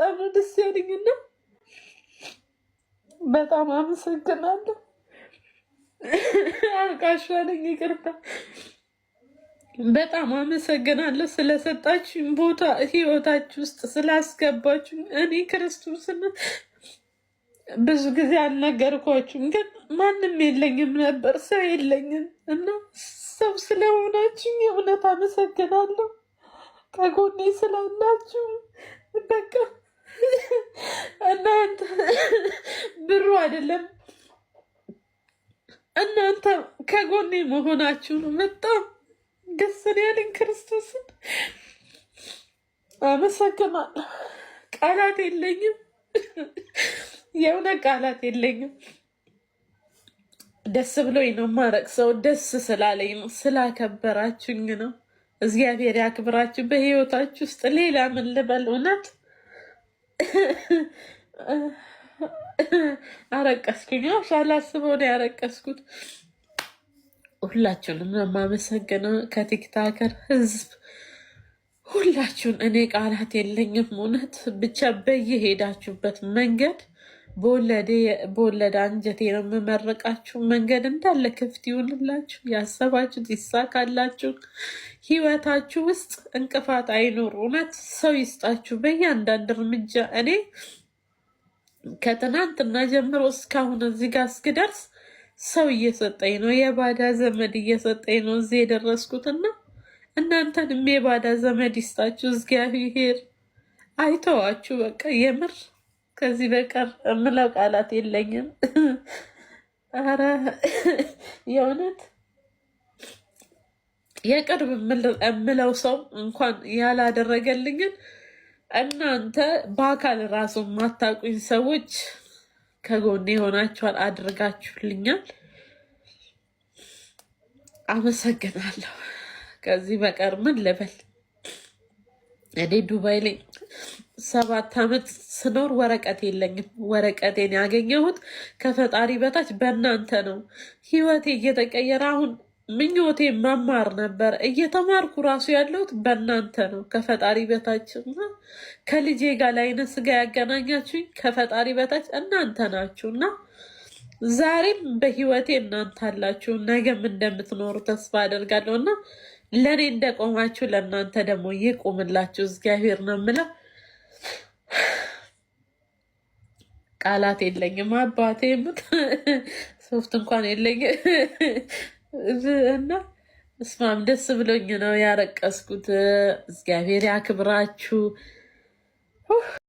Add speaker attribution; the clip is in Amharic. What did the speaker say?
Speaker 1: በጣም ነው ደስ ያለኝና በጣም አመሰግናለሁ። አልቃሻ ነኝ፣ ይቅርታ። በጣም አመሰግናለሁ ስለሰጣችሁኝ ቦታ፣ ህይወታችሁ ውስጥ ስላስገባችሁኝ። እኔ ክርስቶስን ብዙ ጊዜ አልነገርኳችሁም፣ ግን ማንም የለኝም ነበር፣ ሰው የለኝም እና ሰው ስለሆናችሁ የእውነት አመሰግናለሁ። ከጎኔ ስላላችሁ በቃ እናንተ ብሩ አይደለም እናንተ ከጎኔ መሆናችሁ ነው በጣም ደስ ነው ያለኝ። ክርስቶስን አመሰግናለሁ። ቃላት የለኝም፣ የእውነት ቃላት የለኝም። ደስ ብሎኝ ነው የማረቅሰው። ደስ ስላለኝ ነው፣ ስላከበራችሁኝ ነው። እግዚአብሔር ያክብራችሁ በህይወታችሁ ውስጥ። ሌላ ምን ልበል? እውነት አረቀስኩኝ። ሳላስበው ነው ያረቀስኩት። ሁላችሁንም ነው የማመሰግነው፣ ከ TikToker ህዝብ ሁላችሁን። እኔ ቃላት የለኝም እውነት። ብቻ በየሄዳችሁበት መንገድ በወለደ አንጀቴ ነው የምመርቃችሁ። መንገድ እንዳለ ክፍት ይሁንላችሁ፣ ያሰባችሁት ይሳካላችሁ፣ ህይወታችሁ ውስጥ እንቅፋት አይኑር። እውነት ሰው ይስጣችሁ በእያንዳንድ እርምጃ። እኔ ከትናንትና ጀምሮ እስካሁን እዚህ ጋር እስክደርስ ሰው እየሰጠኝ ነው፣ የባዳ ዘመድ እየሰጠኝ ነው እዚህ የደረስኩትና እናንተንም የባዳ ዘመድ ይስጣችሁ እግዚአብሔር አይተዋችሁ። በቃ የምር ከዚህ በቀር የምለው ቃላት የለኝም። ኧረ የእውነት የቅርብ የምለው ሰው እንኳን ያላደረገልኝን እናንተ በአካል ራሱ የማታውቁኝ ሰዎች ከጎኔ የሆናችኋል፣ አድርጋችሁልኛል። አመሰግናለሁ። ከዚህ በቀር ምን ልበል? እኔ ዱባይ ላይ 7 ዓመት ስኖር ወረቀት የለኝም። ወረቀቴን ያገኘሁት ከፈጣሪ በታች በእናንተ ነው። ህይወቴ እየተቀየረ አሁን ምኞቴ መማር ነበር። እየተማርኩ ራሱ ያለሁት በእናንተ ነው፣ ከፈጣሪ በታች እና ከልጄ ጋር ለዓይነ ስጋ ያገናኛችሁኝ ከፈጣሪ በታች እናንተ ናችሁ እና ዛሬም በህይወቴ እናንተ አላችሁ፣ ነገም እንደምትኖሩ ተስፋ አደርጋለሁ እና ለእኔ እንደቆማችሁ ለእናንተ ደግሞ ይቁምላችሁ እግዚአብሔር ነው የምለው። ቃላት የለኝም። አባቴ ሶፍት እንኳን የለኝም እና እስማም ደስ ብሎኝ ነው ያረቀስኩት። እግዚአብሔር ያክብራችሁ።